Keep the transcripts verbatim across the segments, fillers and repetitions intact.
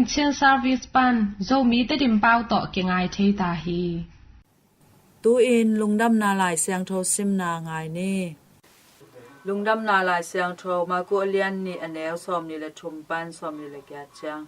Chin Service pan Zomi Tedim pau tawh kingai thei ta hi. Tu-in Lungdamna Lai Siangtho simna ngai ni. Lungdamna Lai Siangtho Marku a lian nih, a neu sawmnih le thum pan sawmnih le giat ciang.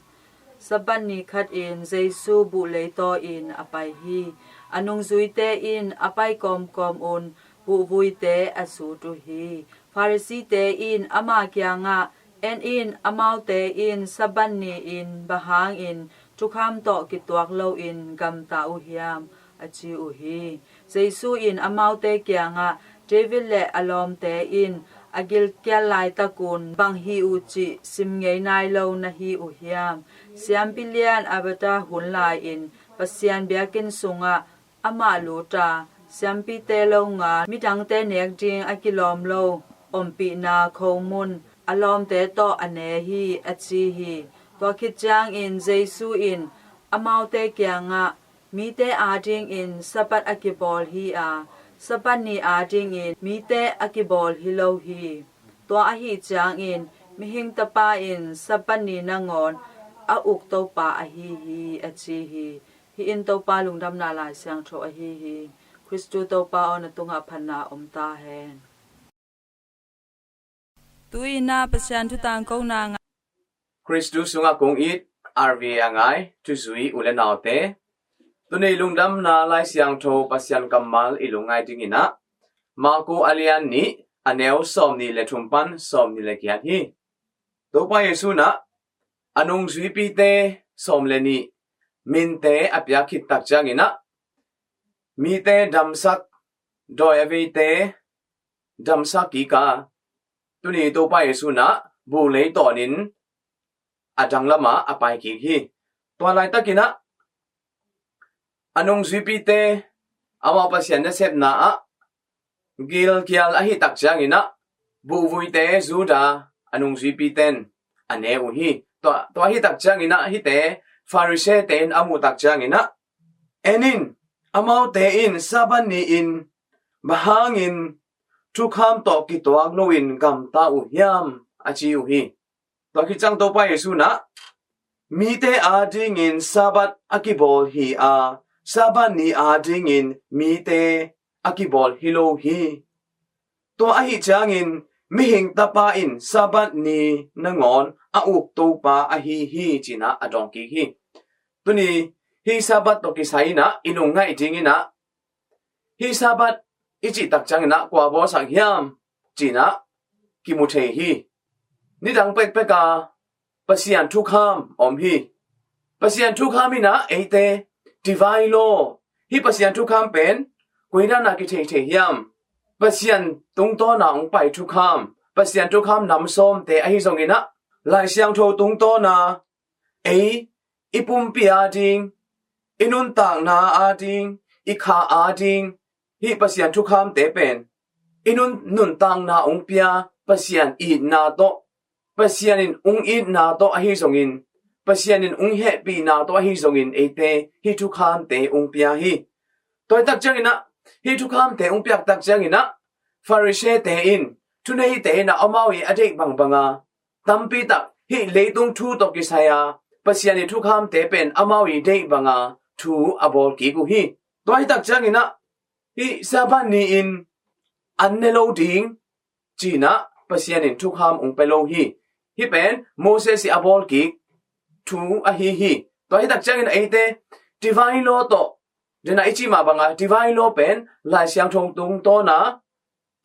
Sabbath ni khatin Jesu buh leitaw in a pai hi. A nungzuite in a pai kawmkawm un buhvuite a zut uh hi. Pharisee-te in ama kiangah, "En in, amaute in Sabbath ni-in bang hangin thukham tawh kituak loin gamta uh hiam?" a ci uh hi. Jesu in amaute kiangah, "David le a lawmte in a gilkial laitakun bang hi uh cih sim ngei nai lo na hi uh hiam? Siampi lian Abatta hun lai-in Pasian biakinn sungah amah lut a, siampite longal midangte nek ding a kilawm lo ompihna khomun a lawmte tawh a ne hi," a ci hi. Tua khit ciangin Jesu in amaute kiangah, "Mite adingin Sabbath a kibawl hi a, Sabbath ni adingin mite a kibawl hi lo hi. Tua ahi ciangin Mihing Tapa in Sabbath ni nangawn a uk Topa ahi hi," a ci hi. Hih in Topa Lungdamna Lai Siangtho ahi hi. Khristu Topa aw, na tungah phatna om ta hen. Tu-in ah Pasian thu tangkona ngai. Khristu sungah kong it R V A a ngai thuzui u le naute, tuni Lungdamna Lai Siangtho Pasian kammal i lungngai dingin ah Marku a lian nih, a neu sawmnih le thum pan sawmnih le giat hi. Topa Jesu in ah a nungzuipite sawm le nih minte a piak khit tak ciangin ah, mite damsak, dawi a veite damsak kik a, tuni Topa Jesu in ah buh lei tawnin a danglamah a pai kik hi. Tua laitakin ah a nungzuipite amau Pasian nasepna ah gilkial ahi tak ciangin ah buhvuite zut a, a nungzuipite in a ne uh hi. Tua, tua ahi tak ciangin ah hihte Pharisee-te in a muh tak ciangin ah, "En in, amaute in Sabbath ni-in bang hangin thukham tawh kituak loin gamta uh hiam?" a ci uh hi. Tua khit ciang Topa Jesu in ah, "Mite adingin Sabbath a kibawl hi a, Sabbath ni adingin mite a kibawl hi lo hi. Tua ahi ciangin Mihing Tapa in Sabbath ni nangawn a uk Topa ahi hi," ci-in ah a dawng kik hi. Tuni hih Sabbath tawh kisai in ah i lungngaih dingin ah, hih Sabbath i cih tak ciangin ah kua bawlsak hiam ci-in ah kimu thei hi. Nidang pekpek a Pasian thukham om hi. Pasian thukham in ah eite divine law, hih Pasian thukham pen koi dan a kithei thei hiam? Pasian tungtawn a hong pai thukham, Pasian thukham nam sawmte ahi zongin ah, Lai Siangtho tungtawn a ei i pumpi ading, i nuntakna ading, i kha ading, hih Pasian thukhamte pen i nun, nuntakna hong pia Pasian itna tawh, Pasian in hong itna tawh ahi zongin, Pasian in hong hehpihna tawh ahi zongin eite hih thukhamte hong pia hi. Tua hi tak ciangin ah, hih thukhamte hong piak tak ciangin ah, Pharisee-te in, thuneite in ah amau i a deih bangbang a, tampi tak hih leitung thu tawh kisai a Pasian i thukhamte pen amau i deih bang a thu a bawl kik uh hi. Tua hi tak ciangin ah, hih Sabbath ni-in an ne lo ding ci-in ah Pasian in thukham hong pia lo hi. Hih pen Moses i a bawl kik thu ahi hi. Tua hi tak ciangin ah eite divine law tawh, den a i cih mah bang a divine law pen Lai Siangtho tungtawn a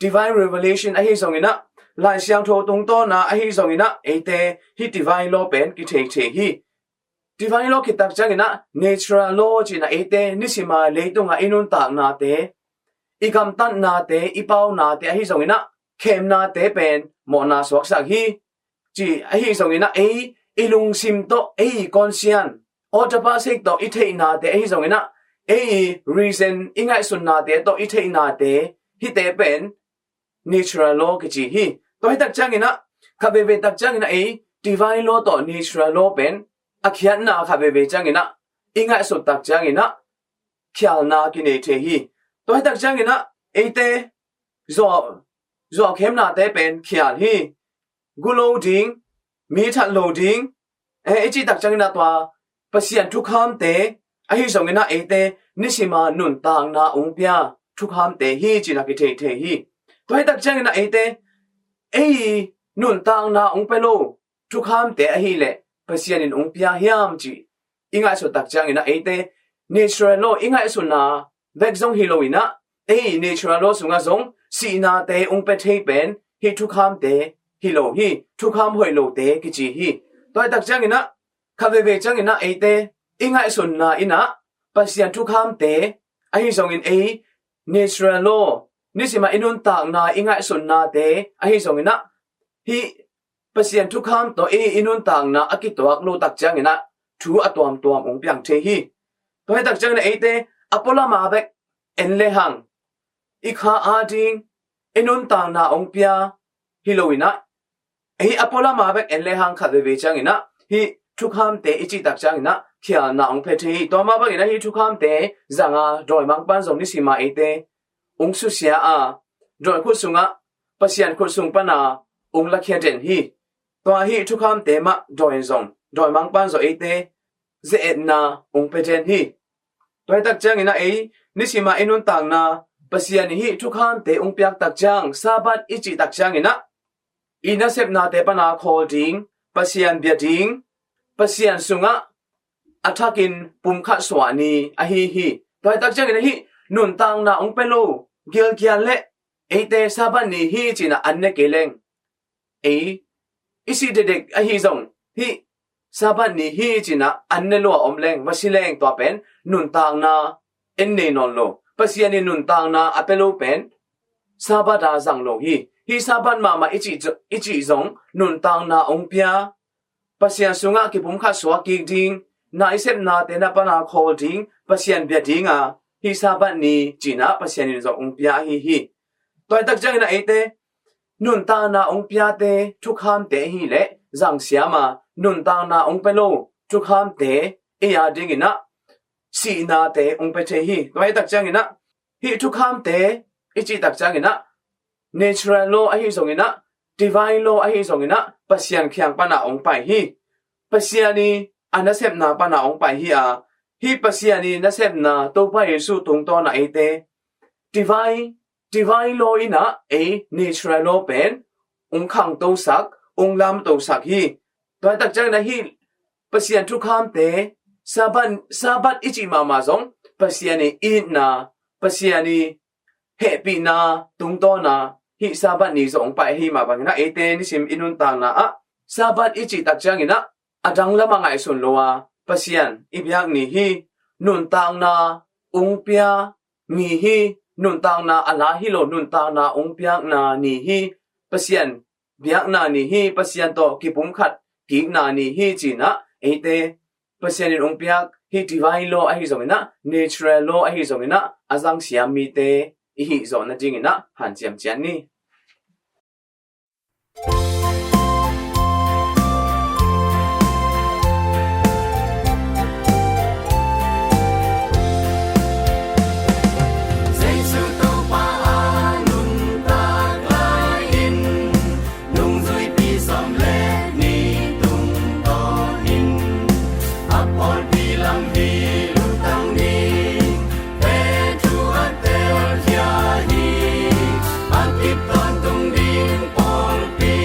divine revelation ahi zongin ah, Lai Siangtho tungtawn a ahi zongin ah eite hih divine law pen kithei thei hi. Divine law khit tak ciangin ah natural law ci-in ah eite nisim a leitung a i nuntaknate, i gamtatnate, i paunate ahi zongin ah khemnate pen mawhna suaksak hi. Ci ahi zongin ah ei i lungsim tawh, ei i conscience, autopsic tawh i theihnate ahi zongin ah, ei i reason, i ngaihsutnate tawh i theihnate, hihte pen natural law kici hi. Tua hi tak ciangin ah, khat veivei tak ciangin ah ei divine law tawh natural law pen a khiatna khat veivei ciangin ah, i ngaihsut tak ciangin ah khialna kinei thei hi. Tua hi tak ciangin ah eite zuau, zuau khemnate pen khial hi. Gu lo ding, mi that lo ding, eh, i cih tak ciangin ah tua Pasian thukhamte ahi zongin ah eite nisima nuntakna ong pia thukhamte hi cih na kithei thei hi. Tua hi tak ciangin ah eite ei nuntakna ong pia lo thukhamte ahih leh Pasian in ong pia hiam cih i ngaihsut tak ciangin ah eite natural law i ngaihsutna bek zong hi lo in ah ei natural law sungah zong sihnate ong pia thei pen hih thukhamte hi lo hi, thukham hoih lote kici hi. Tua hi tak ciangin ah khat veivei ciangin ah eite i ngaihsutna in ah Pasian thukhamte ahi zongin ei natural law nisima i nuntakna i ngaihsutnate ahi zongin ah hih Pasian thukham tawh ei i nuntakna a kituak lo tak ciangin ah thu a tuamtuam ong piang thei hi. Tua hi tak ciangin ah eite a pualama bek en lehang i kha a ding i nuntakna ong pia hi lo in ah ei a pualama bek en lehang khat veivei ciangin ah hih thukhamte i cih tak ciangin ah khialna ong pia thei hi. Tua mah bangin ah hih thukhamte zanga dawimangpa'n zong nisima eite ong susia a dawi khut sungah Pasian khut sung pana ong lakhia den hi. Tua hih thukhamte mah dawi in zong dawimangpa'n zong eite ze-etna ong pia den hi. Tua hi tak ciangin ah ei nisima i nuntakna Pasian i hih thukhamte ong piak tak ciang Sabbath i cih tak ciangin ah i nasepnate pana khawl ding, Pasian bia ding, Pasian sungah a thakin pumkhat suah ni ahi hi. Tua hi tak ciangin ah hih nuntakna ong pia lo gilkial leh eite Sabbath ni hi cih na an ne kei leng ei i si dekdek ahi zong hih Sabbath ni hi cih na an ne lua om leng va si leng tua pen nuntakna en nei nawn lo. Pasian in nuntakna a pia lo pen Sabbath a zang lo hi. Hih Sabbath mahmah i cih zong nuntakna ong pia Pasian sungah kipumkhat suak kik ding, na i sepnate na pana khawl ding, Pasian bia ding a hih Sabbath ni cih na Pasian in zong ong pia ahi hi. Tua hi tak ciangin ah eite nuntakna ong piate thukhamte ahih leh zangsiam a nuntakna ong pia lo thukhamte ei a dingin ah sihnate ong pia thei hi. Tua hi tak ciangin ah hih thukhamte i cih tak ciangin ah natural law ahi zongin ah divine law ahi zongin ah Pasian kiang pana ong pai hi. Pasian i a nasepna pana ong pai hi a hih Pasian i nasepna Topa Jesu tungtawn ah eite divine divine law in ah ei natural law pen ong khangtosak ong lamtosak hi. Tua hi tak ciangin ah hih Pasian thukhamte Sabbath Sabbath i cih mahmah zong Pasian i itna Pasian i hehpihna tungtawn a hih Sabbath ni zong ong pai ahi mah bangin ah eite nisim i nuntakna ah Sabbath i cih tak ciangin ah a dang lamah ngaihsun lo a Pasian i biak ni hi. Nuntakna ong pia ni hi. Nuntakna a la hi lo nuntakna ong piakna ni hi. Pasian biakna ni hi. Pasian tawh kipumkhat kikna ni hi cih na eite Pasian in ong piak hih divine law ahi zongin ah natural law ahi zongin ah a zangsiam mite i hih zawh nadingin ah hanciam ciat ni. Jesu Topa a nuntak lai-in nungzuipi sawm le nih tungtawnin a pawlpi lam hi lutang ding Petru a telkhia hi. A kip tawntung ding pawlpi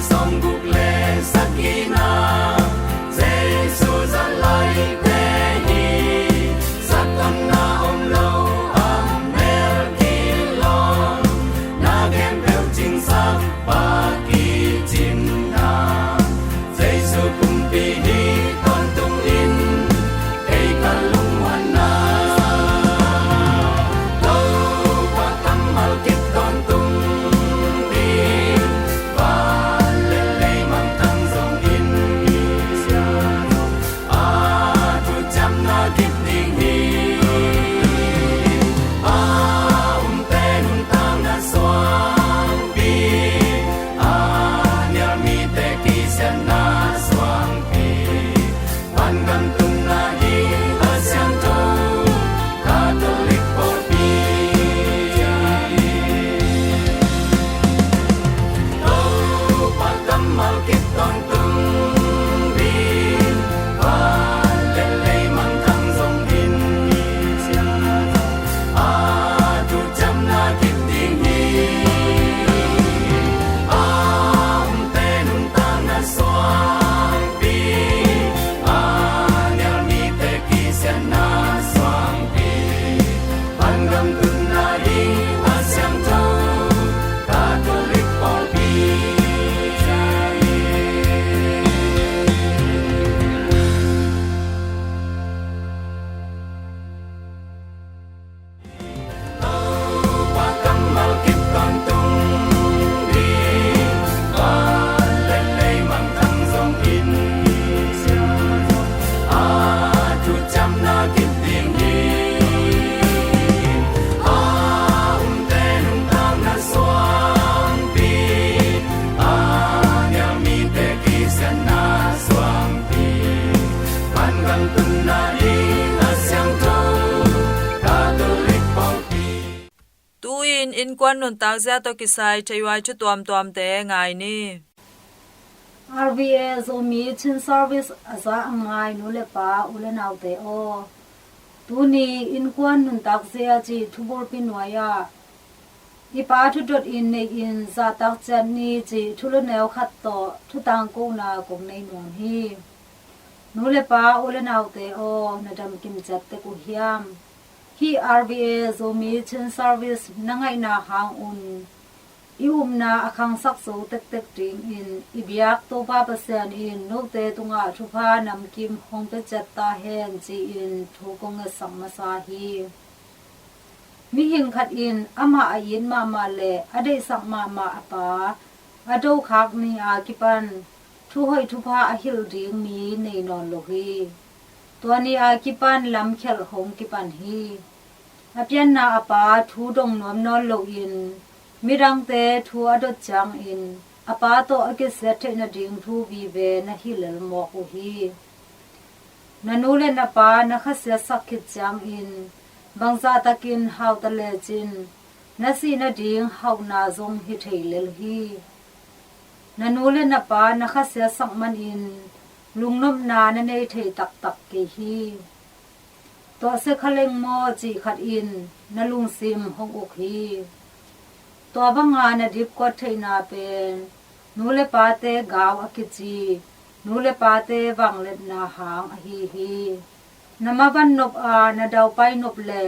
Sawmguk le sagihna, Jesu zat laite hi. Satan na om lo, a mel kilawm, na khempeuh cingsak pa kicimna, Jesu pumpi hi tawntungin, kei ka lungmuanna. Topa kammal kip tawntung ding, van le lei mangthang zongin, a thuciamna kip ding hi. A umte nuntakna suangpi, a nial mite kisiatna suangpi, vangam tunna ding a siangtho Catholic pawlpi. Topa kammal kip tawntung ding, van le lei mangthang zongin, a thuciamna kip ding hi. A umte nuntakna suangpi, a nial mite kisiatna suangpi, vangam tunna ding a siangtho Catholic pawlpi. Topa kammal kip tawntung ding, van le lei mangthang zongin, a thuciamna kip ding hi. A umte nuntakna suangpi, a nial mite kisiatna suangpi, vangam tunna ding a siangtho Catholic pawlpi. Tu-in innkuan nuntakzia tawh kisai theihuai thu tuamtuamte ngai ni. R V A Zomi Chin Service a za a ngai nu le pa, u le naute aw, tuni innkuan nuntakzia cih thubulpi nuai-ah i Pa thudot in nei-in zahtak ciat ni cih thuluneu khat tawh thutangkona kong nei nuam hi. Nu le pa, u le naute aw, na damkim ciat tek uh hiam? Hih R V A Zomi Chin Service na ngaihna hang un i upna a khangsak zo tektek dingin i biak Topa Pasian in note tungah thupha namkim hong pia ciat ta hen ci-in thu kong ngetsak masa hi. Mihing khat in amah a it mahmah le a deihsak mahmah a pa a dokhak ni a kipan thuhoih thupha a hilh ding mi nei nawn lo hi. Tua ni a kipan lamkhialh hong kipan hi. A pianna a pa thu dong nuam nawn loin midangte thu a dot ciangin a pa tawh a kisiat theih nading thu vive na hilh lel mawk uh hi. Na nu le na pa na khasiatsak khit ciangin bangzah takin hau ta lecin na sih nading hauhna zong hi thei lel hi. Na nu le na pa na khasiatsak manin lungnopna na nei thei taktak kei hi. Tuahsia kha leng maw cih khat in na lungsim hong uk hi. Tua banga na dipkuat theihna pen nu le pate gau a kici, nu le pate vangliatna hang ahi hi. Na mavan nop a na daupai nop le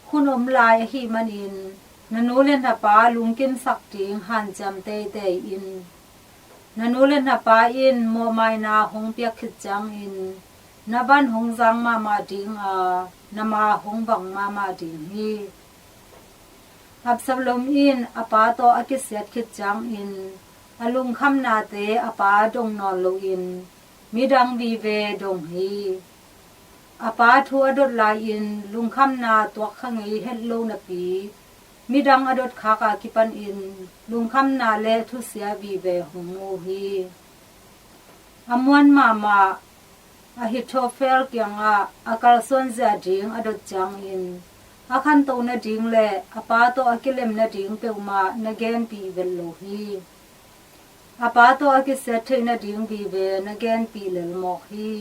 hun om lai ahih manin na nu le na pa lungkimsak ding hanciam teitei in. Na nu le na pa in mawhmaina hong piak khit ciangin na van hong zang mahmah ding a, na ma hong vang mahmah ding hi. Absalom in a pa tawh a kisiat khit ciangin a lungkhamnate a pa dong nawn loin midang vive dong hi. A pa thu a dot lai-in lungkhamna tuak kha ngei het lo napi midang a dot khak a kipanin lungkhamna le thusia vive hong mu hi. A muan mahmah Ahithophel kiangah a kalsuan zia ding a dot ciangin a khanto nading le a pa tawh a kilem nading peuhmah na genpih vet lo hi. A pa tawh a kisiat theih nading vive na genpih lel mawk hi.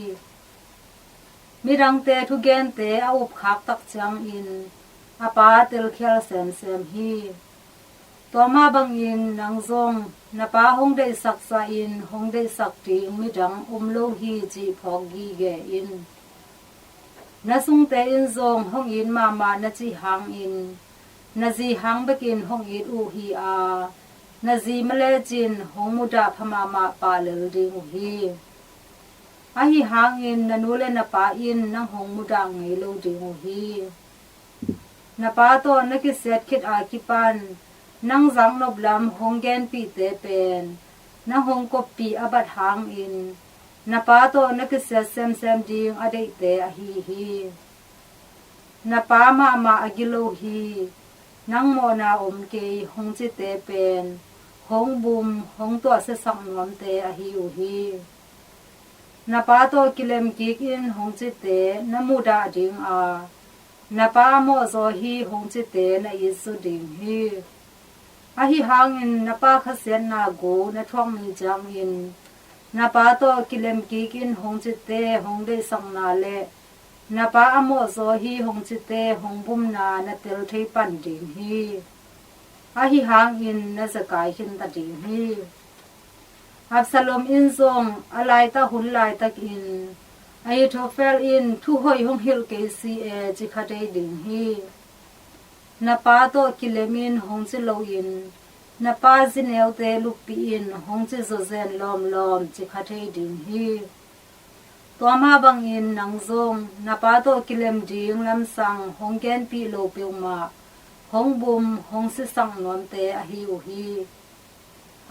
Midangte thugente a upkhak tak ciangin a pa telkhial semsem hi. Tua mah bangin nang zong na pa hong deihsak zahin hong deihsak ding midang om lo hi cih phawk gige in. Na sungte in zong hong it mahmah na cih hangin na zi hang bekin hong it uh hi a, na zi ma lecin hong mudah pha mahmah pah lel ding uh hi. Ahi hangin na nu le na pa in nang hong mudah ngei lo ding uh hi. Na pa tawh na kisiat khit a kipan nang zaknop lam hong genpihte pen nang hong koppih a bat hangin na pa tawh na kisiat semsem ding a deihte ahi hi. Na pa mahmah a gilo hi, nang mawhna om kei hong cite pen hong bum hong tuahsiasak nuamte ahi uh hi. Na pa tawh kilem kik in hong cite na mudah ding a, na pa a mawhzaw hi hong cite na itzaw ding hi. Ahi hangin na pa khasiatna gu na thuak ni ciangin na pa tawh kilem kik in hong cite hong deihsakna le na pa a mawhzaw hi hong cite hong bumna na tel thei pan ding hi. Ahi hangin na zekai khinta ding hi. Absalom in zong a laitak hun laitakin Ahithophel in thu hoih hong hilh kei si e ci kha thei ding hi. Na pa tawh kilem in hong ci loin na pa zineute luppih in hong ci zawzen lawmlawm ci kha thei ding hi. Tua mah bangin nang zong na pa tawh kilem ding lamsang hong genpih lo peuhmah hong bum hong sisak nuamte ahi uh hi.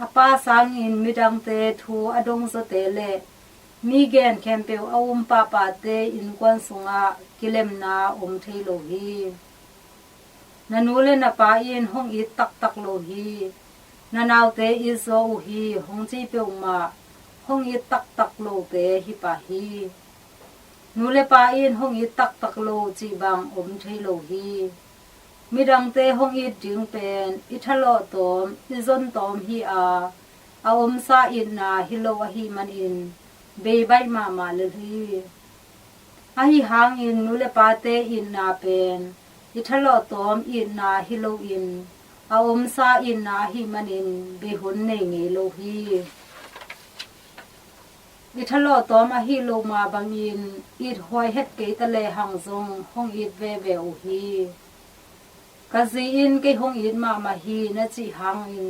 A pa sangin midangte thu a dongzawte le mi gen khempeuh a um pahpahte innkuan sungah kilemna om thei lo hi. Na nu le na pa in hong it taktak lo hi. Na naute itzaw uh hi hong ci peuhmah hong it taktak lote hi pah hi. Nu le pa in hong it taktak lo cih bang om thei lo hi. Midangte hong it ding pen i thalawh tawm i zon tawm hi a, a omsa itna hi lo ahih manin bei baih mahmah lel hi. Ahi hangin nu le pate itna pen i thalawh tawm itna hi loin a omsa itna ahih manin bei hun nei ngei lo hi. I thalawh tawm ahi lo mah bangin it huai het kei ta lehang zong hong it veve uh hi. Ka zi in kei hong it mahmah hi na cih hangin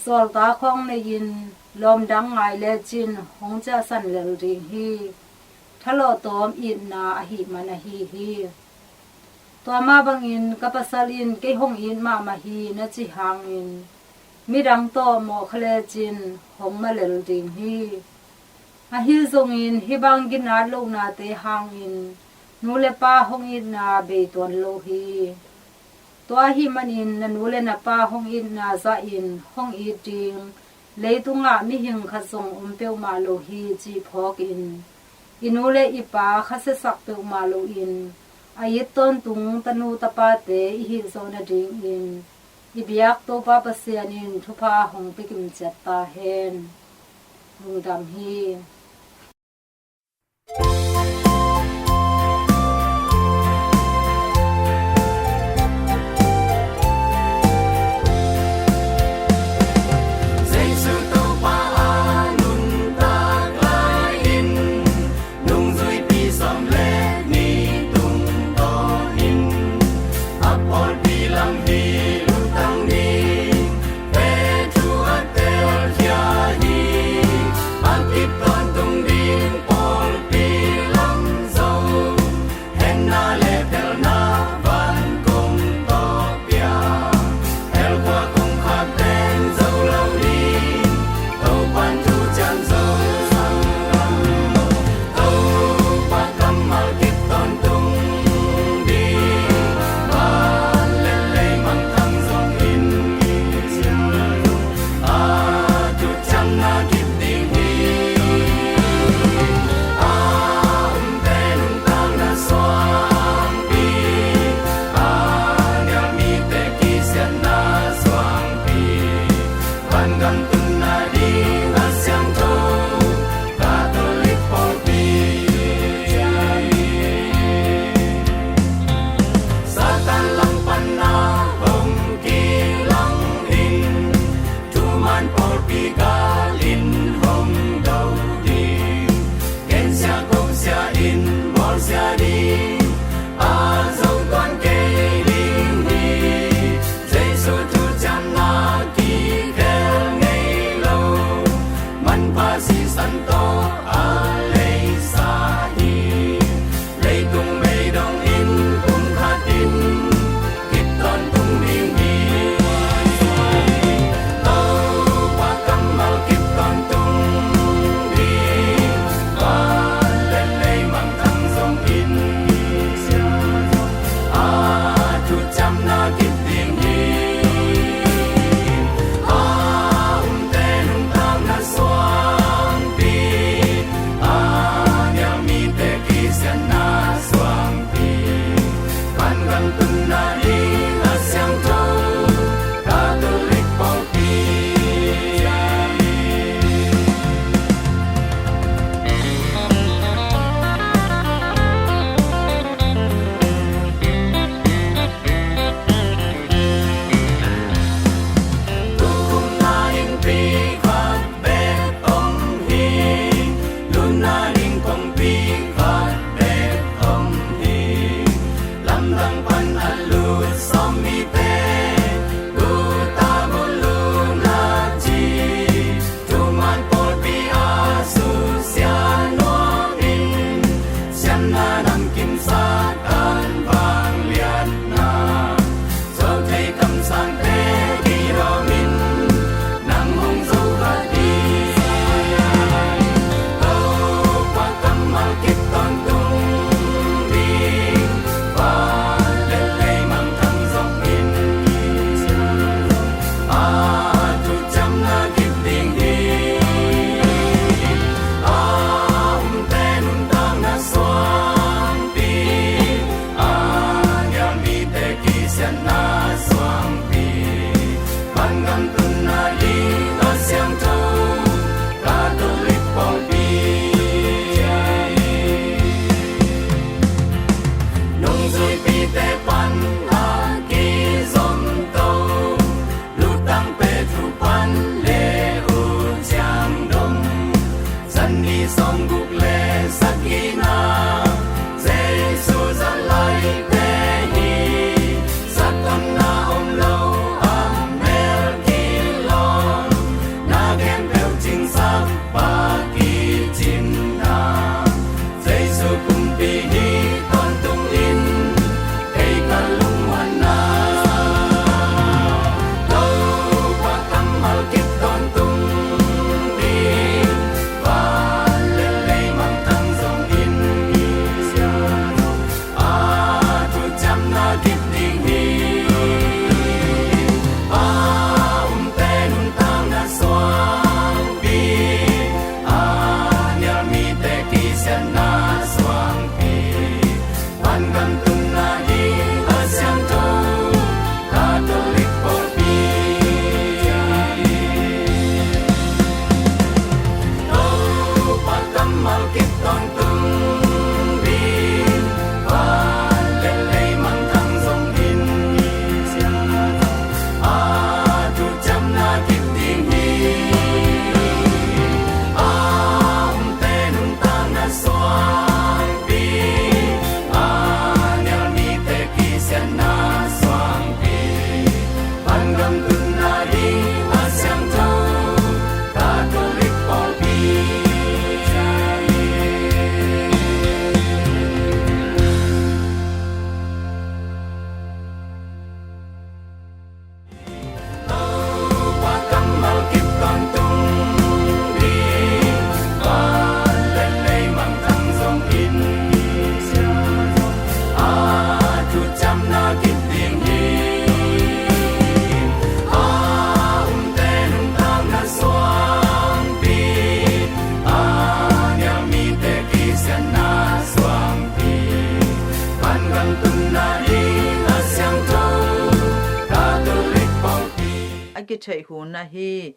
zawlta khawng nei-in lawmdang ngai lecin hong ciahsan lel ding hi. Thalawh tawm itna ahih man ahi hi. Tua mah bangin ka pasal in kei hong it mahmah hi na cih hangin midang tawh mawh kha lecin hong ma lel ding hi. Ahi zongin hih bang ginat lohnate hangin nu le pa hong itna bei tuan lo hi. Tua ahih manin na nu le na pa hong itna zahin hong it ding leitungah mihing khat zong om peuhmah lo hi cih phawkin i nu le i pa khasiasak peuhmah loin a it tawntung tanu tapate i hih zawh nadingin i biak Topa Pasian in thupha hong pia kimciat ta hen. Lungdam hi. Jesu Topa a nuntak lai-in nungzuipi sawm le nih tungtawnin a pawlpi lam hi lutang ding Petru a telkhia hi. A kip tawntung Sisan tawh a leisa hi. Leitung bei dongin kum khatin kip tawntung ding hi. Topa kammal kip tawntung ding, van le lei mangthang zongin a thuciamna kip ding hi. A umte nuntakna suangpi, a nial mite kisiatna suangpi, vantung tunna ding a siangtho Catholic pawlpi. Tukum na in pi khat bek om hi, lutna ding kongpi khat bek om hi. Lamdang pan a lut sawm mite, guta guluna ci, thuman pawlpi a susia nuamin, siamna namkim Satan vangliatna, zo thei kamsangte kidawmin, nang hong zo kha ding. Topa kammal kip tawntung ding, van le lei mangthang zongin a thuciamna kip ding hi. A umte nuntakna suangpi, a nial mite kisiatna suangpi, vantung tunna ding a siangtho Catholic pawlpi. Nungzuipite pan a kizomto, lutang Petru pan le U Ciang Dom, zan nih sawmguk le sagihna Jesu zalaite hi. Zatonna om lo a mel kilawm, na khempeuh cingsak pa kicin na, Jesu kumpi hi tawntungin, kei ka lungmuanna. Topa kammal kip tawntung ding, van le lei mangthang zongin a thuciamna kip ding hi. A umte nuntakna suangpi, a nial mite kisiatna suangpi, vantung tunna ding a siangtho Catholic pawlpi. Topa kammal kip tawntung ding, van le lei mangthang zongin a thuciamna kip ding hi. A umte nuntakna suangpi, a nial mite kisiatna suangpi, vantung tunna ding a siangtho Catholic pawlpi. Topa kammal kip tawntung ding, van le lei mangthang zongin a thuciamna kip ding hi. A umte nuntakna suangpi, a nial mite kisiatna suangpi, vantung tunna ding a siangtho Catholic pawlpi. A kitheih hun ahi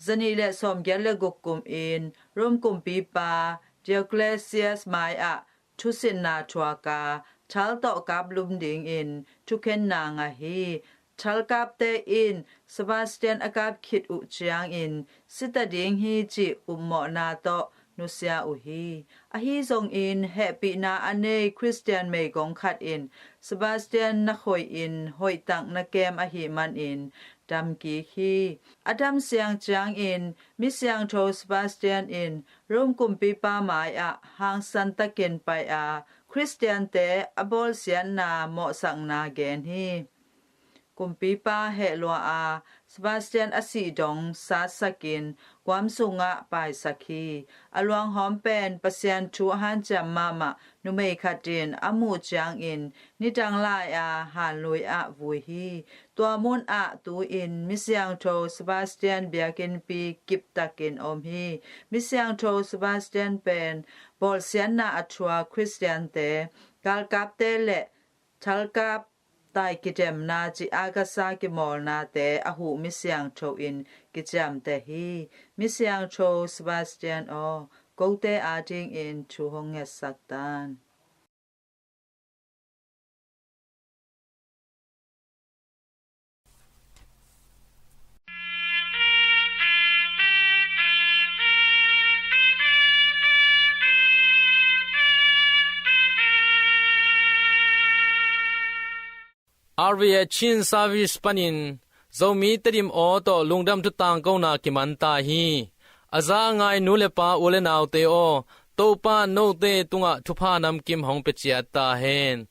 zanih le sawmgiat le guk kum in Rome kumpipa Diocletian mai-ah thusitna thuak a, thal tawh kaplum dingin thukhenna ngah hi. Thalkapte in Sebastian a kap khit uh ciangin si ta ding hi cih upmawhna tawh nusia uh hi. Ahi zongin hehpihna a nei Khristian meigong khat in Sebastian na khoih in hoihtak na kem ahih manin damkik hi. A damsiang ciangin misiangtho Sebastian in Rome kumpipa mai-ah hangsan takin pai-a Khristiante a bawlsiatna mawhsakna gen hi. Kumpipa hehlua-a Sebastian a sih dong satsakin guam sungah paisak hi. A luanghawm pen Pasian thu a hanciam mahmah numei khat in a muh ciangin nidang lai-a hanlui ah vui hi. Tua munah tu-in misiangtho Sebastian biakinnpi kiptakin om hi. Misiangtho Sebastian pen bawlsiatna a thuak Khristiante, galkapte le thalkap taikidemna cih akasa kimawlnate a huh misiangtho in kiciamteh hi. Misiangtho Sebastian aw, kote adingin thu hong ngetsak tan. R V A Chin Service panin Zomi Tedim aw tawh lungdam thu tangkona kiman ta hi. A za a ngai nu le pa u le naute aw, Topa note tungah thupha namkim hong pia ciat ta hen.